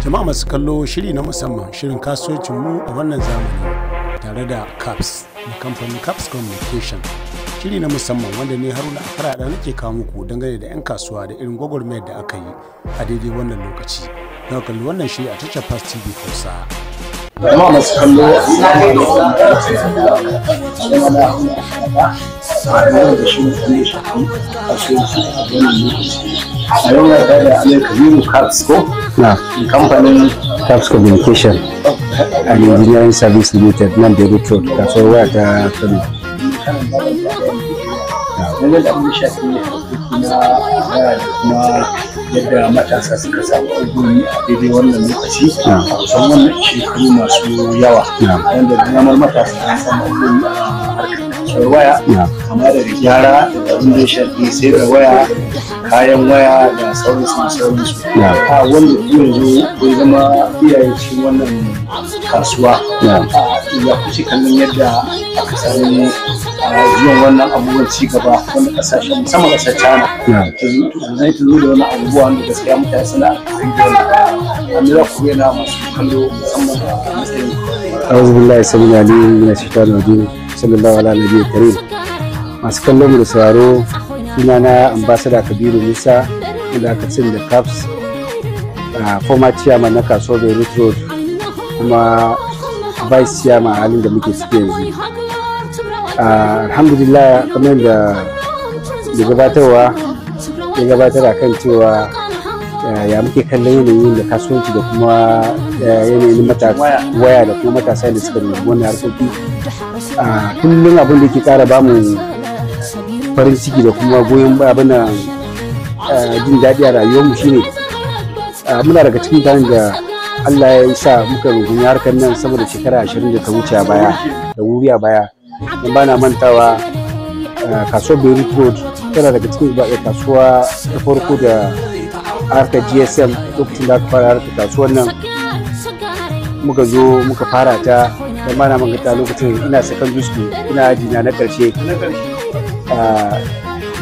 Jama'a masu kallo, shiri na musamman, shirin kasuwancin mu a wannan zamani tare da CAPS na kamfanin CAPS Communication. Shiri na musamman wanda ne Haruna Afara nake kawo muku dangane da 'yan kasuwa da irin gwagwarmayar da aka yi a daidai wannan lokaci. Na kalli wannan shiri a tashar Fast TV Hausa. Jama'a masu kallo, da shi ne shafi kasuwanci a wannan lokaci. A yau na da Amir Kabiru Caps ko? Na. Kamfanin Caps Communication and Engineering Service Limited, nan Beirut Road, kasuwar waya ta Kano. Dangane da abin da shafi harkoki na waya da kuma yadda matasa suka samu aiki a daidai wannan lokaci, a kusan wannan shekaru masu yawa, wanda damar matasa an samu aiki a harkar kasuwar waya, kama daga gyara da abin da ya shafi sai da waya, kayan waya da sauransu da sauransu. A wanda ku yanzu kun zama iyaye cikin wannan kasuwa, ya kuce kallon yadda aka samu zuwan wannan abubuwan ci gaba wanda kasashen, musamman kasar China, ta zo da wani abubuwa wanda gaskiya mutane suna alfahari da wannan. Amma za ku bayyana masu kallo, musamman a matsayin أعوذ بالله السميع العليم من الشيطان الرجيم، صلى الله على النبي الكريم. Masu kallon mu da sauraro, sunana Ambassador Kabiru Musa, wanda aka sani da CAPS, former chairman na kasuwar Beirut Road, kuma vice chairman a halin da muke ciki yanzu. Alhamdulillah, kamar yadda da gabatarwa ya gabatar akan cewa ya muke kallon yanayin da kasuwanci da kuma yanayin waya da kuma matasa da suka rungumi wannan harkoki. Kullum abin da ke kara bamu farin ciki da kuma goyon abin da jin daɗi a rayuwarmu shine muna daga cikin mutanen da Allah ya sa muka rungumi harkar nan sama da shekara 20 da ta wuce a baya, da wuri a baya. Don ba na mantawa, kasuwar Beirut Road tana daga cikin kasuwa ta farko da harkar GSM. Lokacin da aka fara harkar kasuwar nan, muka zo muka fara ta. Don ba na manta, lokacin ina secondary school, ina aji na na karshe,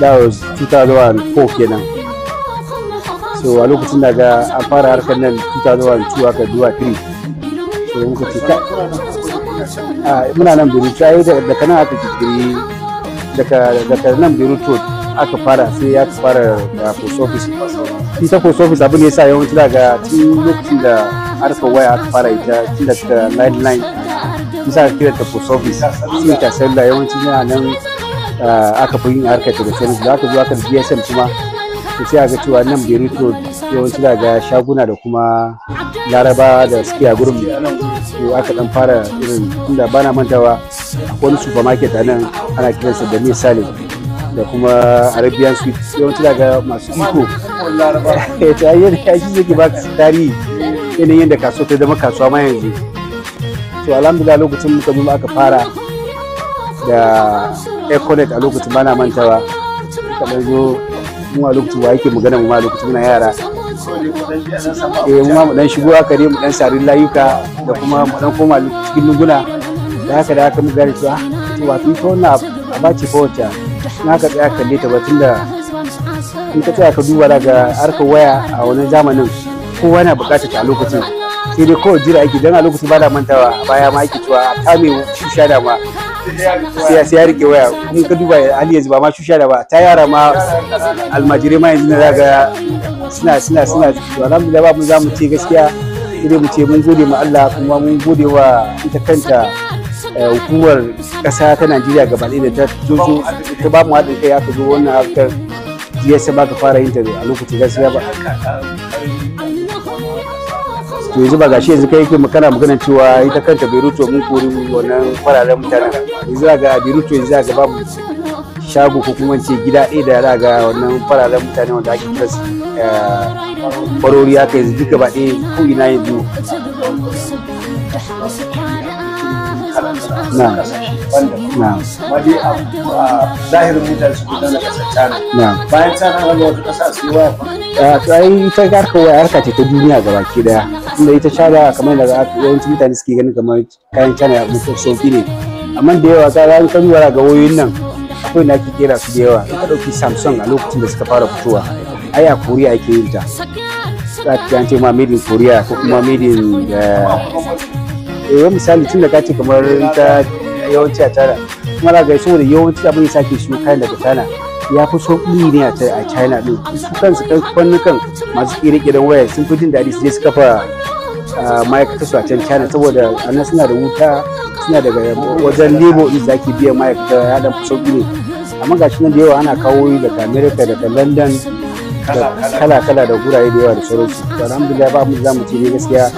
that was 2004 kenan. So a lokacin da ga an fara harkar nan 2002 aka zuwa 3, so muka ce muna nan Beirut ai. Daga nan aka kirkiri, daga nan Beirut Road aka fara, sai aka fara da post office. Ita post office, abin da yasa yawanci daga tun lokacin da harkar waya aka fara ita tun daga landline, bisa aka kira ta post office. Sai ta sallah yawanci yana nan aka fi yin harkar ta da sauransu. Da aka zo aka GSM kuma, to sai aka cewa nan Beirut Road yawanci daga shaguna da kuma Laraba da suke a gurin, to aka dan fara irin tunda bana mantawa akwai wani supermarket a nan ana kiransa da Salim da kuma Arabian Sweet. Yawanci daga masu iko ta yadda ya shi zai ba tarihi yanayin yadda kasuwa ta zama kasuwa ma yanzu. To alhamdulillah, lokacin muka zo aka fara da Econet a lokacin, bana mantawa muka ɗan zo mu a lokacin, wa yake magana, mu ma lokacin muna yara, eh, mu ma mu dan shigo haka ne, mu dan sari layuka da kuma mu dan koma cikin lunguna. Da haka mu gane cewa to wato ita wannan aba ce fa wacce in aka tsaya kalle ta ba, tunda in ka tsaya ka duba daga harkar waya a wannan zamanin, kowa na buƙatar ta a lokacin, sai dai kawai jira ake. Dan a lokacin ba da mantawa, a baya ma ake cewa a kame shusha da ma sai ya rike waya. Kuma ka duba hali yanzu, ba ma shusha da ba, ta yara ma, almajirai ma yanzu na zaga suna. To alhamdulillah, ba mu za mu ce gaskiya, sai mu ce mun gode ma Allah, kuma mun gode wa ita kanta hukumar ƙasa ta Najeriya gaba ɗaya da ta zo ta ba mu haɗin kai aka zo wannan harkar GSM aka fara yin ta a lokacin. Gaskiya ba, to yanzu ba gashi yanzu kai kana magana cewa ita kanta Beirut mun kori wannan fararen mutanen. Yanzu ga Beirut, yanzu ga babu shago ko kuma ce gida ɗaya da za ga wannan fararen mutane wanda ake kira farori haka. Yanzu duka ba ɗaya ko ina yanzu na Amma dai a zahirin mutane su gudanar kasar China. Na. Bayan China, wanda wata kasa su yi waya fa? To ai ita harkar waya harka ce ta duniya gabaki daya, inda ita China, kamar da yawancin mutane suke ganin kamar kayan China ya mutu sauki ne, amma da yawa ka ga kan duba ga wayoyin nan, akwai da ake kera su da yawa. In ka dauki Samsung, a lokacin da suka fara fitowa, ai a Korea ake yin ta. Za ka ce ma made in Korea ko kuma made in misali, tun da ka ce kamar ta yawanci a China kuma za ga saboda yawanci abin da sake siyo kayan daga China ya fi sauƙi ne a China ɗin. Su kansu kamfanukan masu ƙere-ƙeren waya sun fi jin daɗi su je su kafa ma'aikatar su a can China, saboda a nan suna da wuta, suna daga wajen labor ɗin da ake biyan ma'aikata ya ɗan fi sauƙi ne. Amma gashi nan da yawa ana kawo daga America, daga London, da kala-kala, da gurare da yawa da sauransu. To, alhamdulillah, ba mu za mu ce ne gaskiya.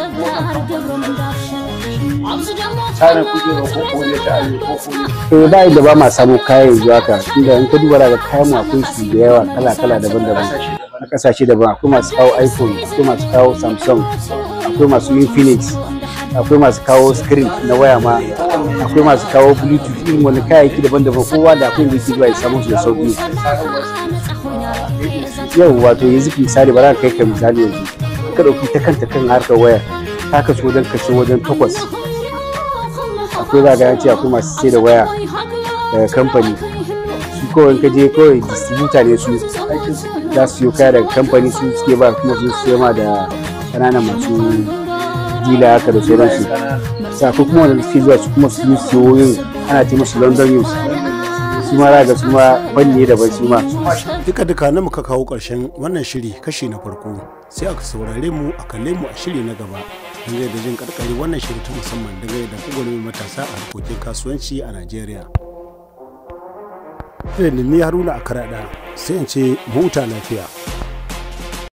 China kuke ba ko Koriya ta Arewa ko Koriya? Eh, ba inda ba ma samu kayan yanzu haka, tunda in ka duba daga kayan mu akwai su da yawa, kala-kala, daban-daban, a kasashe daban. Akwai masu kawo iPhone, akwai masu kawo Samsung, akwai masu Infinix, akwai masu kawo screen na waya ma, akwai masu kawo Bluetooth, irin wani kayayyaki daban-daban. Kowa da akwai inda yake zuwa ya samu su da sauki. Yau wato yanzu misali, ba za ka kai ka misali yanzu ka ɗauki ta kanta kan harkar wayar, ta kaso wajen kaso wajen takwas. Akwai za ga ce akwai masu sai da waya daga kamfani, su kawai ka je kawai distributor ne, su za su siyo kaya daga kamfani, su suke ba kuma su siyo ma da ƙananan masu dila haka da sauransu. Sai akwai kuma wanda suke zuwa su kuma su yi siyo yin, ana ce musu London use, su ma za ga su ma fanni daban su ma. Duka duka na muka kawo ƙarshen wannan shiri kashi na farko. Sai aka saurare mu a kalle mu a shiri na gaba dangane da jin karkare wannan shiri ta musamman dangane da gwagwarmayar matasa a harkokin kasuwanci a Najeriya. Da ni Haruna a Karaɗa sai in ce mu huta lafiya.